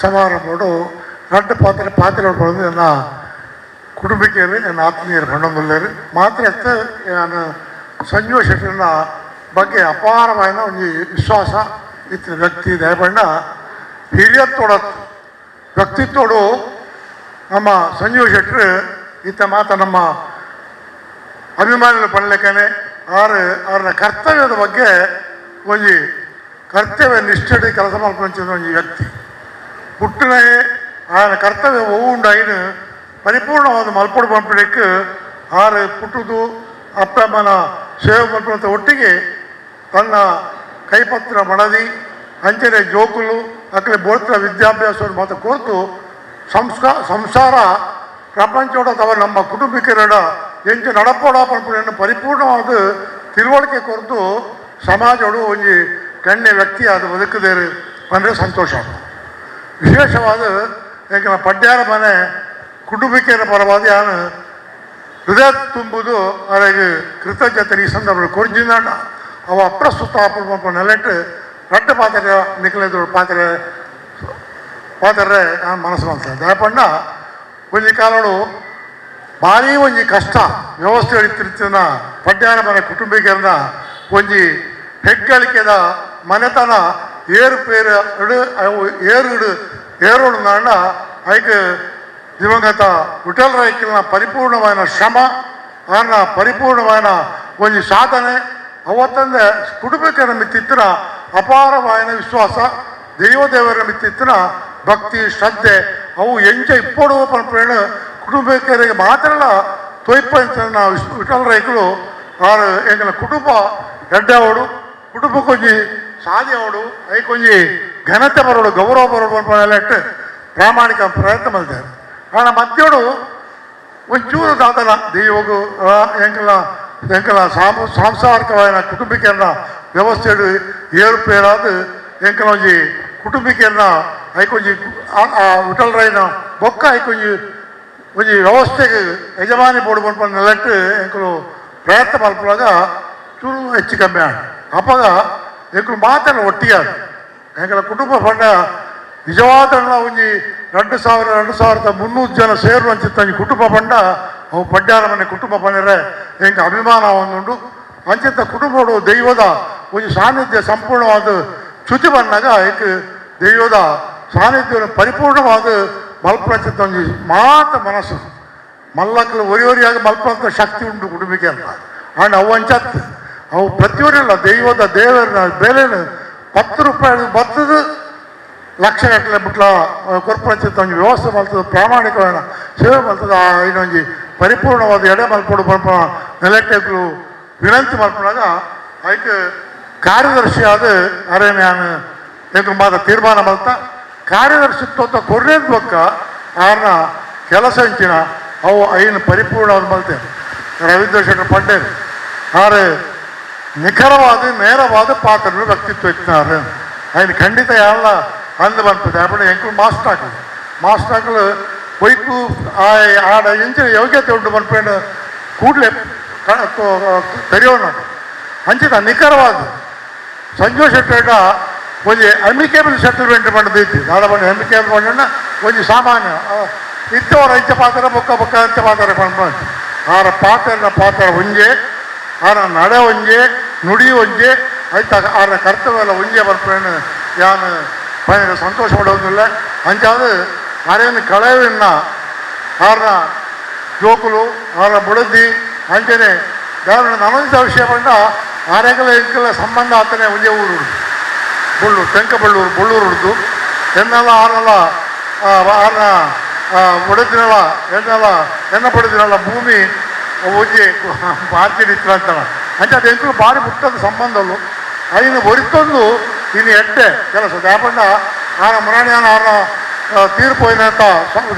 ಸಮಾರಂಭಡು ರಡ್ಡು ಪಾತ್ರ ಪಾತ್ರ ನನ್ನ ಕುಟುಂಬಕ್ಕೆ ನನ್ನ ಆತ್ಮೀಯರು ಪಂಡೊಂದುಲ್ಲೇರು. ಮಾತ್ರ ನಾನು ಸಂಜೀವ ಶೆಟ್ಟರ್ನ ಬಗ್ಗೆ ಅಪಾರವಾದ ಒಂದು ವಿಶ್ವಾಸ ಇತ್ತಿನ ವ್ಯಕ್ತಿ. ದಯಪಂಡ ಹಿರಿಯತ್ತೋಡ ವ್ಯಕ್ತಿತ್ವಡು ನಮ್ಮ ಸಂಜೀವ ಶೆಟ್ಟರು ಇತ್ತ ಮಾತ ನಮ್ಮ ಅಭಿಮಾನಿಗಳು ಪಡಲಿಕ್ಕನೆ ಆರು ಅವರ ಕರ್ತವ್ಯದ ಬಗ್ಗೆ ಒಂಜಿ ಕರ್ತವ್ಯ ನಿಷ್ಠೆ ಕೆಲಸ ಮಾಡ್ಕೊಂಚಿನ ಒಂಜಿ ವ್ಯಕ್ತಿ. ಹುಟ್ಟಿನೇ ఆయన ಕರ್ತವ್ಯ ಉಂಡು ಐನು ಪರಿಪೂರ್ಣವಾದ ಮಲ್ಪೊಡು ಪಂಪಿಡಕ್ಕೆ ಆರು ಪುಟ್ಟುದು ಅಪ್ಪಮ್ಮನ ಸೇವೆ ಮಲ್ಪುವಂಥ ಒಟ್ಟಿಗೆ ತನ್ನ ಕೈಪತ್ರ ಮಡದಿ ಅಂಚನೆ ಜೋಕುಲು ಅಕ್ಕಲೆ ಬೋಳ್ತ ವಿದ್ಯಾಭ್ಯಾಸವನ್ನು ಮಾತ್ರ ಕೋರ್ತು ಸಂಸಾರ ಪ್ರಪಂಚೋಡ ಅಥವಾ ನಮ್ಮ ಕುಟುಂಬಿಕರಡ ಎಂಚ ನಡಪೋಡ ಪನ್ಪುನ ಪರಿಪೂರ್ಣವಾದ ತಿಳುವಳಿಕೆ ಕೊರತು ಸಮಾಜೋಡು ಒಂಜಿ ಗಣ್ಯ ವ್ಯಕ್ತಿ ಅದು ಬದುಕದೇರು ಅಂದರೆ ಸಂತೋಷ. ವಿಶೇಷವಾದ ಯಾಕಂದ್ರೆ ಪಡ್ಯಾರ ಮನೆ ಕುಟುಂಬಿಕೆಯ ಪರವಾದ ಯಾನು ಹೃದಯ ತುಂಬುದು ಅವರಿಗೆ ಕೃತಜ್ಞತೆ ಈ ಸಂದರ್ಭ ಕೊರ್ಜಿನ ಅವ ಅಪ್ರಸ್ತುತ ನೆಲೆಟ್ಟು ರಡ್ಡು ಪಾತ್ರೆ ನಿಖಲೆದು ಪಾತ್ರೆ ಪಾತ್ರೆ ನಾನು ಮನಸ್ಸು ಮಾಡ್ತೇನೆ. ದಯಪಂಡ ಒಂಜಿ ಕಾಲಡು ಭಾರಿ ಒಂಜಿ ಕಷ್ಟ ವ್ಯವಸ್ಥೆ ಹಿಡಿತಿರ್ತಿನ ಪಡ್ಯಾರ ಮನೆ ಕುಟುಂಬಿಕರನ್ನ ಒಂಜಿ ಹೆಗ್ಗಳಿಕೆದ ಮನೆತನ ಏರು ಪೇರು ಇಡು ಅವು ಏರು ಇಡು ಏರೋಡು ನಾಂಡ ಐಕ್ ದಿವಂಗತ ವಿಠಲ್ ರೈಕಲ್ನ ಪರಿಪೂರ್ಣವಾದ ಶ್ರಮ, ಆರ್ನ ಪರಿಪೂರ್ಣವಾದ ಒಂಜಿ ಸಾಧನೆ, ಅವತ್ತಂದೆ ಕುಟುಂಬಕರ ಮಿತ್ತಿತ್ತಿನ ಅಪಾರವಾದ ವಿಶ್ವಾಸ, ದೈವದೇವರ ಮಿತ್ತಿತ್ತಿನ ಭಕ್ತಿ ಶ್ರದ್ಧೆ, ಅವು ಎಂಚ ಇಪ್ಪೊಡುವ ಪನ್ಪೇಣ ಕುಟುಂಬಕರಿಗೆ ಮಾತ್ರ ತೊಯ್ಪ ವಿಠಲ್ ರೈಕಲು ಆರು ಎಂಕಲ ಕುಟುಂಬ ಎಡ್ಡೆ ಅವಡು, ಕುಟುಂಬಕ್ಕೊಂಜಿ ಸಾದಿ ಅವಡು, ಐಕೊಂಜಿ ಘನತೆ ಬರೋಡು, ಗೌರವ ಬರೋಡು ಪನ್ಪನೆಟ್ ಪ್ರಾಮಾಣಿಕ ಪ್ರಯತ್ನ ಮಲ್ತಾರೆ. ಆಂಡ ಮಧ್ಯೋಡು ಒಂಚೂರು ದಾದನ ದೈವಗು ಎಂಕಲ ಎಂಕಲ ಸಾಂಸಾರಿಕವಾದ ಕುಟುಂಬಿಕರನ್ನ ವ್ಯವಸ್ಥೆಡು ಏರುಪೇರಾದ ಎಂಕಲ ಒಂಜಿ ಕುಟುಂಬಿಕರನ್ನ ಐಕೊಂಜಿ ಆ ವಿಠಲ್ ರೈನ ಬೊಕ್ಕ ಐಕೊಂಜಿ ಒಂಜಿ ವ್ಯವಸ್ಥೆಗೆ ಯಜಮಾನಿ ಬೋಡು ಪನ್ಪುನ ನೆಲೆಟ್ ಎಂಕುಲು ಪ್ರಯತ್ನ ಮಲ್ಪುನಗ ಚೂರು ಹೆಚ್ಚು ಕಮ್ಮಿ ಆಂಡ್. ಅಪಗ ಎಂಕುಲು ಮಾತೆರ್ಲ ಒಟ್ಟಿಗೆ ಎಂಕಲ ಕುಟುಂಬ ಪಂಡ ನಿಜವಾದ ಒಂಜಿ 2000 2300 ಜನ ಸೇರುವಂಚಿತ್ತ ಒಂಜಿ ಕುಟುಂಬ ಪಂಡ ಅವು ಪಡ್ಯಾರ ಮನೆ ಕುಟುಂಬ ಪಂಡರೆ ಎಂಕ ಅಭಿಮಾನ ಒಂದುಂಡು. ಅಂಚಿತ್ತ ಕುಟುಂಬಡು ದೈವದ ಒಂಜಿ ಸಾನ್ನಿಧ್ಯ ಸಂಪೂರ್ಣವಾದ ಚ್ಯುತಿ ಬಂದಾಗ ಏಕ್ ದೈವದ ಸಾನ್ನಿಧ್ಯ ಪರಿಪೂರ್ಣವಾದ ಮಲ್ಪಂಚಿತ್ತ ಒಂಜಿ ಮಾತ ಮನಸ್ಸು ಮಲ್ಲಕ್ಕಲು ಒರಿ ಒರಿಯಾಗಿ ಮಲ್ಪಂತ ಶಕ್ತಿ ಉಂಟು ಕುಟುಂಬಕ್ಕೆ ಅಂತ. ಆಂಡ್ ಅವು ಅಂಚತ್ ಅವು ಪ್ರತಿಯೊರಿಲ್ಲ ದೈವದ ದೇವರನ್ನ ಬೇಲೆನ 10 ರೂಪಾಯಿ ಬತ್ತದ ಲಕ್ಷ ಗಟ್ಟಲೆ ಬಿಟ್ಲ ಕೊರ್ಪಂಚಿತ್ತ ಒಂಜಿ ವ್ಯವಸ್ಥೆ ಮಲ್ತದ, ಪ್ರಾಮಾಣಿಕವಾದ ಸೇವೆ ಮಲ್ತದ. ಆ ಇನ್ನೊಂಜಿ ಪರಿಪೂರ್ಣವಾದ ಎಡೆ ಮಲ್ಪೊಡು ಪನ್ಪ ನೆಲೆಟೆಗ್ಲು ವಿನಂತಿ ಮಲ್ಪುನಾಗ ಐಕ್ ಕಾರ್ಯದರ್ಶಿ ಆದ ಅರೆ ನಾನು ಎಂಕುಲು ಮಾತ ತೀರ್ಮಾನ ಮಲ್ತ ಕಾರ್ಯದರ್ಶಿತ್ವ ಕೊರ್ನೇದ ಬೊಕ್ಕ ಆರ್ನ ಕೆಲಸ ಇಂಚಿನ ಅವು ಐನ್ ಪರಿಪೂರ್ಣವಾದ ಮಲ್ತೆ. ರವೀಂದ್ರ ಶೆಟ್ಟರ್ ಪಂಡೇರ್ ಆರು ನಿಖರವಾದ ನೇರವಾದ ಪಾತ್ರ ವ್ಯಕ್ತಿತ್ವ ಇತ್ತಿನಾರು. ಐನ್ ಖಂಡಿತ ಯಾರಲ್ಲ ಅಂದ್ ಬನ್ಪದೆ ಅಪ್ಪಣ ಎಂಕುಲು ಮಾಸ್ಟರ್ ಹಾಕಲು ಮಾಸ್ಟರ್ ಹಾಕಲು ಕೊಯ್ಕು ಆಡ ಇಂಚಿನ ಯೋಗ್ಯತೆ ಉಂಟು ಪನ್ಪೇಂಡ ಕೂಡಲೇ ತೆರೆಯೋಣ ಅಂಚಿನ ನಿಖರವಾದ. ಸಂಜೋಷ್ ಶೆಟ್ಟರ್ಡ ಒಂಜಿ ಅಮಿಕೇಬಲ್ ಸೆಟಲ್ಮೆಂಟ್ ಪಂಡದೈತಿ ದಾದ ಪಂಡ ಅಮಿಕೇಬಲ್ ಪಂಡ ಒಂಜಿ ಸಾಮಾನ್ಯ ಇತ್ತವರ ಇಂಚ ಪಾತ್ರ ಬೊಕ್ಕ ಬೊಕ್ಕ ಅಂಚ ಪಾತ್ರ ಪಂಡ ಆರ ಪಾತ್ರನ ಪಾತ್ರ ಒಂಜೆ, ಆರ ನಡೆ ಒಂಜೆ, ನುಡಿ ಒಂಜೆ, ಐತ ಆರ ಕರ್ತವ್ಯ ಎಲ್ಲ ಒಂಜೆ ಬರ್ಪೇನು ಯಾನ್ ಭಯಂಕರ ಸಂತೋಷ ಪಡೋದಿಲ್ಲ. ಅಂಚಾದ ಆರೇನು ಕಳೆವಿನ್ನ ಆರ್ನ ಜೋಕುಲು ಆರ ಬುಡದಿ ಅಂಚನೆ ದಾರುಣ ನನೊಂದು ವಿಷಯ ಪಂಡ ಆರೆಗಲ ಎಂಕಲ ಸಂಬಂಧ ಆತನೆ ಒಂಜೇ ಊರು ಬೊಳ್ಳೂರು, ತೆಂಕಬಳ್ಳೂರು ಬೊಳ್ಳೂರು ಉಡ್ದು ಎನ್ನೆಲ್ಲ ಆರ್ನಲ ಆರ್ನ ಬುಡದಿನಲ ಎನ್ನೆಲ್ಲ ಎನ್ನ ಬಡದಿನಲ್ಲ ಭೂಮಿ ಒಂಜಿ ಬಾರ್ಚಿಡಿ ಅಂತಾನ. ಅಂಚ ಅದು ಎಂಕುಲು ಬಾರಿ ಮುಟ್ಟದ ಸಂಬಂಧಲು ಐನು ಒರಿತೊಂದು ಇನ್ನು ಎಡ್ಡೆ ಕೆಲಸ ದಾಪಂಡ ಆನ ಮುರಾಣಿಯಾನ ಆರ್ನ ತೀರ್ಪು ಹೋಯಿನಂತ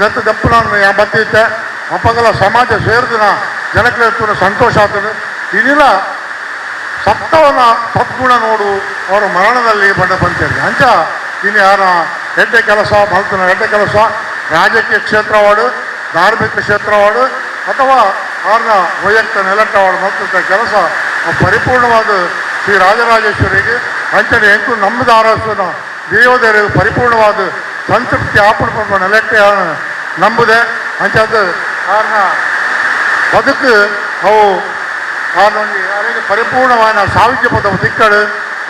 ದತ್ತ ದಪ್ಪು ನಾನು ಬತ್ತಿತ್ತೆ. ಅಪ್ಪಗಲ ಸಮಾಜ ಸೇರಿದಿನ ಜನಕ್ಕೆ ಸಂತೋಷ ಆಗ್ತದೆ. ಇನ್ನಿಲ್ಲ ಸತ್ತವನ ಸದ್ಗುಣ ನೋಡು ಅವರ ಮರಣದಲ್ಲಿ ಬಂಡ ಬಂತೇಳಿ. ಅಂಚ ಇನ್ನು ಯಾರ ಎಡ್ಡೆ ಕೆಲಸ ಮಲ್ತನ ಎಡ್ಡೆ ಕೆಲಸ ರಾಜಕೀಯ ಕ್ಷೇತ್ರವಾಡು, ಧಾರ್ಮಿಕ ಕ್ಷೇತ್ರವಾಡು ಅಥವಾ ಅವ್ರನ್ನ ವೈಯಕ್ತಿಕ ನೆಲಟ್ಟವಾಡು ಮಲ್ತಂಥ ಕೆಲಸ ಪರಿಪೂರ್ಣವಾದ ಶ್ರೀ ರಾಜರಾಜೇಶ್ವರಿಗೆ ಅಂಚನೆ ಎಂಕು ನಮ್ಮದ ಆರಾಧನ ದೇವದೇವರಿಗೆ ಪರಿಪೂರ್ಣವಾದ ಸಂತೃಪ್ತಿ ಆಪುಣ ನೆಲೆಟ್ಟೆ ನಂಬುದೆ. ಅಂಚಾದ ಅವ್ರನ್ನ ಬದುಕು ಅವು ಆನೊಂಜಿ ಅರೆಗೆ ಪರಿಪೂರ್ಣವಾದ ಸಾಹಿತ್ಯ ಪದವು ತಿಕ್ಕಡು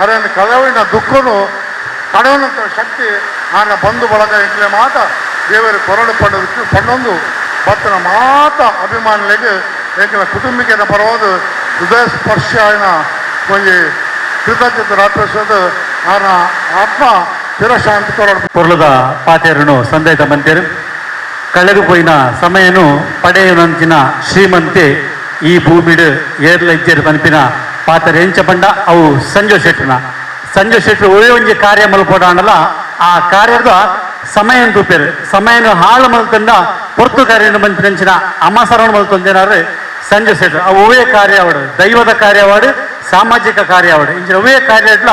ಅರೆನ ಕಳವಿನ ದುಃಖನು ತಡೆಯುವಂಥ ಶಕ್ತಿ ಆನ ಬಂಧು ಬಳಗ ಎಂಕ್ಲೆ ಮಾತ ದೇವರು ಕೊರಡು ಪಂಡದಕ್ಕೆ ಪಂಡೊಂದು ಬತ್ತನ ಮಾತ ಅಭಿಮಾನಿಗಳಿಗೆ ಎಂಕ್ಲ ಕುಟುಂಬಿಕೆನ ಪರವಾದ ಹೃದಯ ಸ್ಪರ್ಶ ಆಯ್ನ ಒಂಜಿ ಕೃತಜ್ಞತೆ ರಾಷ್ಟ್ರದ ಆನ ಆತ್ಮ ಚಿರಶಾಂತಿ ಕೊರಡು. ಪೊರ್ಲುದ ಪಾತೆರನು ಸಂದೇತ ಮಂತೇರು. ಕಳೆದು ಪೋಯಿನ ಸಮಯನು ಪಡೆಯುನಂಚಿನ ಶ್ರೀಮಂತೆ ಈ ಭೂಮಿಡ್ ಏರ್ಲ ಇಜ್ಜೆರ್ ಪನ್ಪಿನ ಪಾತೆರ ಎಂಚ ಪಂಡ ಅವು ಸಂಜು ಶೆಟ್ಟನ. ಸಂಜು ಶೆಟ್ರು ಒಳ್ಳೆ ಒಂಜಿ ಕಾರ್ಯ ಮಲ್ಪೊಡಾಂಡಲ ಆ ಕಾರ್ಯದ ಸಮಯ ತೂಪೆರ್. ಸಮಯನು ಹಾಳು ಮಲ್ತಂಡ ಪೊರ್ತು ಕಾರ್ಯ ಮಂಚಿನಂಚಿನ ಅಮಸರವನ್ನು ಮಲ್ತೊಂದಿನಾರು ಸಂಜು ಶೆಟ್ರು. ಅವು ಒವ್ವೇ ಕಾರ್ಯ ಅವಡು, ದೈವದ ಕಾರ್ಯವಾಡು, ಸಾಮಾಜಿಕ ಕಾರ್ಯ ಅವಡು, ಇಂಚಿನ ಒವ್ವೇ ಕಾರ್ಯ ಇಡ್ಲ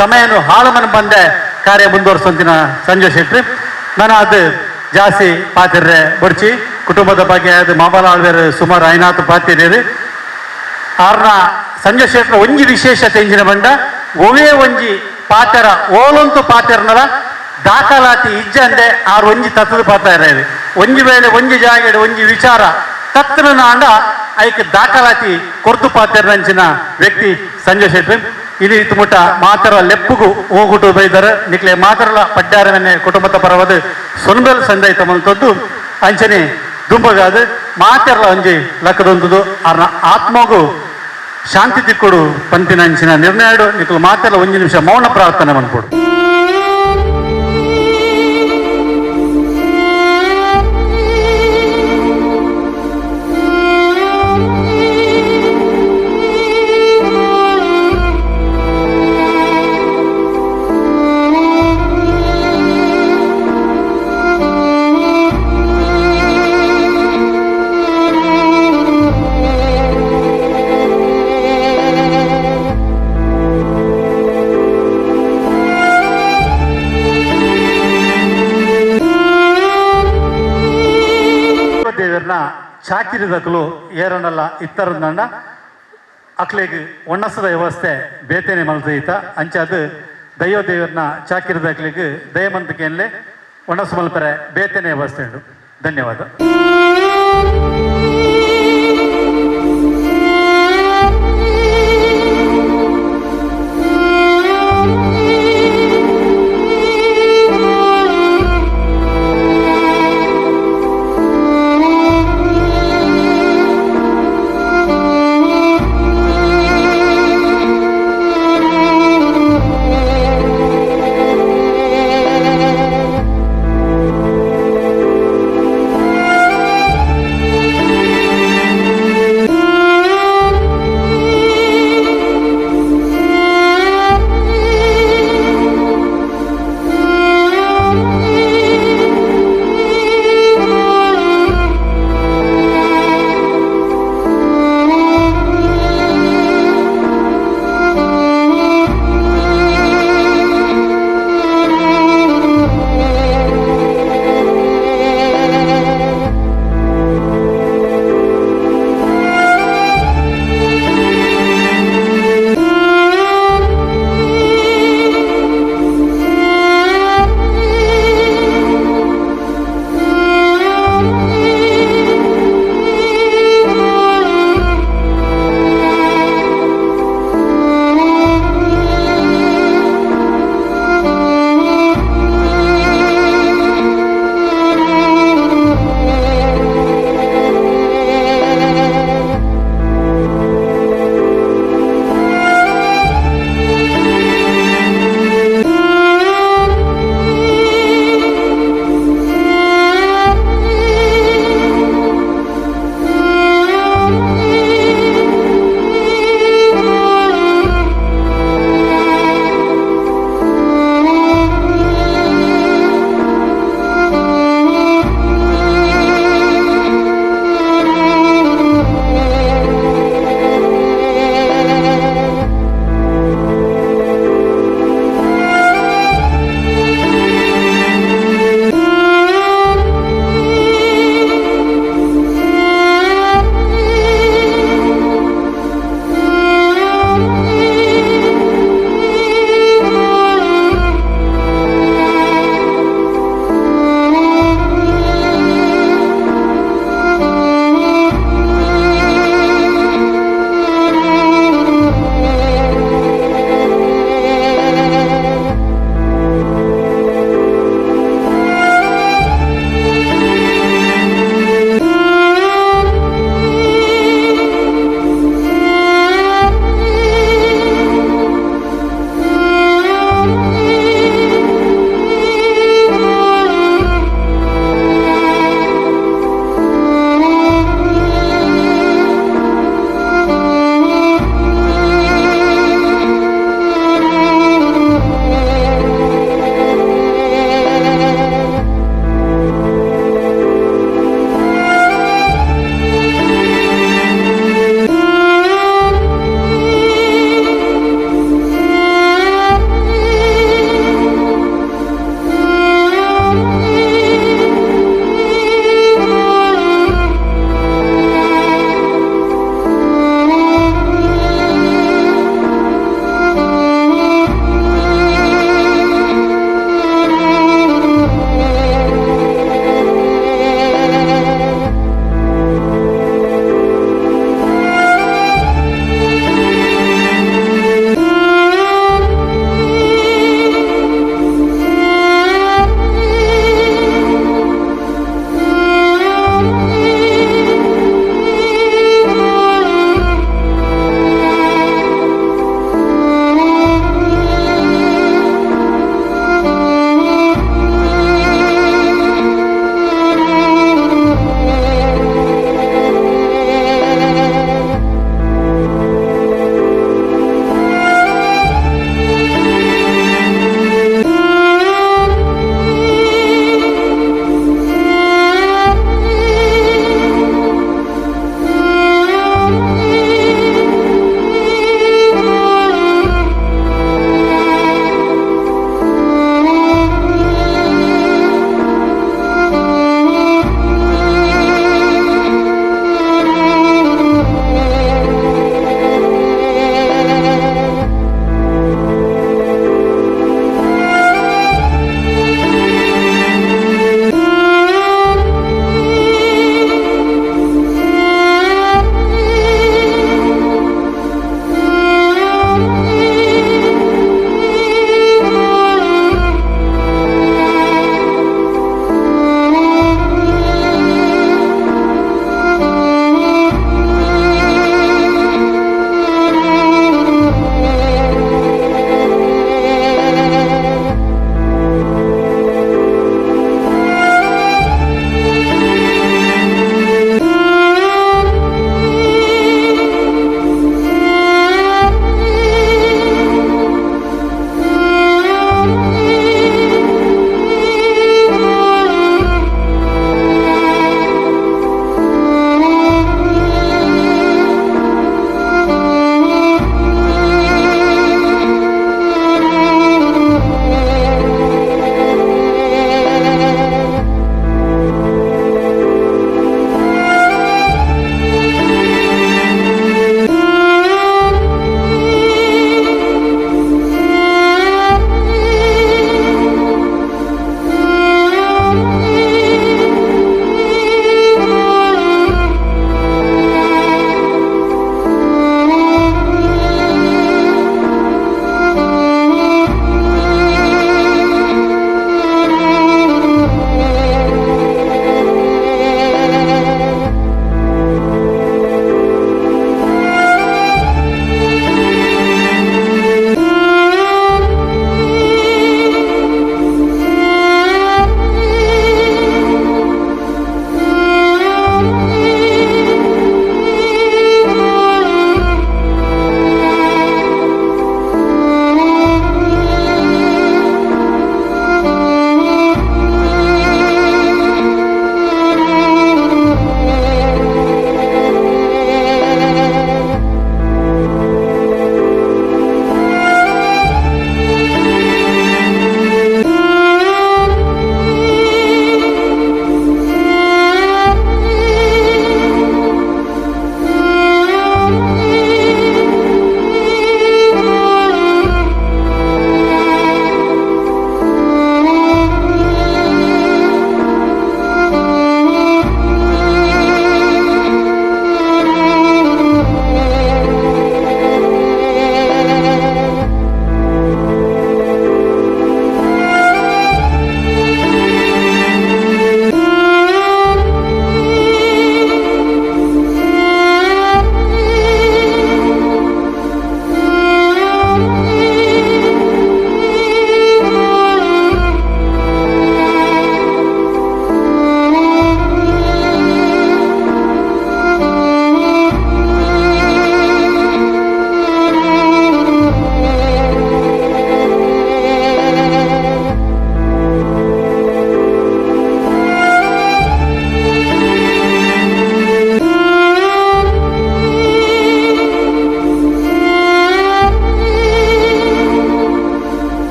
ಸಮಯನು ಹಾಳು ಮನ ಬಂದೆ ಕಾರ್ಯ ಮುಂದುವರ್ಸಂತಿನ ಸಂಜು ಶೆಟ್ರು. ನಾನು ಅದು ಜಾಸ್ತಿ ಪಾತಿರ್ರೆ ಬೊಡ್ಚಿ. ಕುಟುಂಬದ ಬಗ್ಗೆ ಅದು ಮಾಬಲ ಆಳ್ವೇರು ಸುಮಾರು ಐನಾತು ಪಾತಿರ್ಯರು. ಆರ್ನ ಸಂಜೆ ಶೆಟ್ರ ಒಂಜಿ ವಿಶೇಷತೆ ಇಂಜಿನ ಬಂಡ ಒವೇ ಒಂಜಿ ಪಾತೆರ ಓಲೊಂತು ಪಾತೆರ್ನಲ ದಾಖಲಾತಿ ಇಜ್ಜಂದೆ ಆರ್ ಒಂಜಿ ತತ್ತದ ಪಾತೆರ. ಒಂಜಿ ವೇಳೆ ಒಂಜಿ ಜಾಗೆಡ್ ಒಂಜಿ ವಿಚಾರ ತತ್ತನ ನಾಂಡ ಐಕ್ ದಾಖಲಾತಿ ಕೊರ್ತು ಪಾತೆರ್ನಂಚಿನ ವ್ಯಕ್ತಿ ಸಂಜಯ್ ಶೆಟ್ರು. ಇಲ್ಲಿ ತುಮುಟ ಮಾತರ ಲೆಪ್ಪುಗು ಹೋಗುಟು ಬೈದಾರ. ನಿಕ್ಲೆ ಮಾತರಲ ಪಡ್ಡಾರವನ್ನೇ ಕುಟುಂಬದ ಪರವಾದ ಸೊನ್ಬೆಲ್ ಸಂದೈತ ಮಲ್ತದ್ದು. ಅಂಚನೆ ದುಂಬಗಾದ ಮಾತೆರ್ಲ ಒಂಜಿ ಲಕ್ಕದೊಂದುದು ಆರ್ನ ಆತ್ಮಗು ಶಾಂತಿ ತಿಕ್ಕೊಡು ಪಂತಿನ ಅಂಚಿನ ನಿರ್ಣಯ ನಿಕುಲು ಮಾತೆರ್ಲ ಒಂಜಿ ನಿಮಿಷ ಮೌನ ಪ್ರಾರ್ಥನೆ ಮನ್ಪೊಡು. ದೇವರ್ನ ಚಾಕಿರಿದಕಲು ಏರನಲ್ಲ ಇತ್ತರಂದಂಡ ಅಕ್ಲೆಗ್ ಒಣ್ಣಸದ ವ್ಯವಸ್ಥೆ ಬೇತೇನೆ ಮಲ್ತೈತ. ಅಂಚಾದ ದೈವ ದೇವರ್ನ ಚಾಕಿರಿದಕ್ಲೆಗ್ ದಯಮಂತಕೇನ್ಲೆ ಒಣಸು ಮಲ್ಪರೆ ಬೇತೇನೆ ವ್ಯವಸ್ಥೆ ಉಂಡು. ಧನ್ಯವಾದ.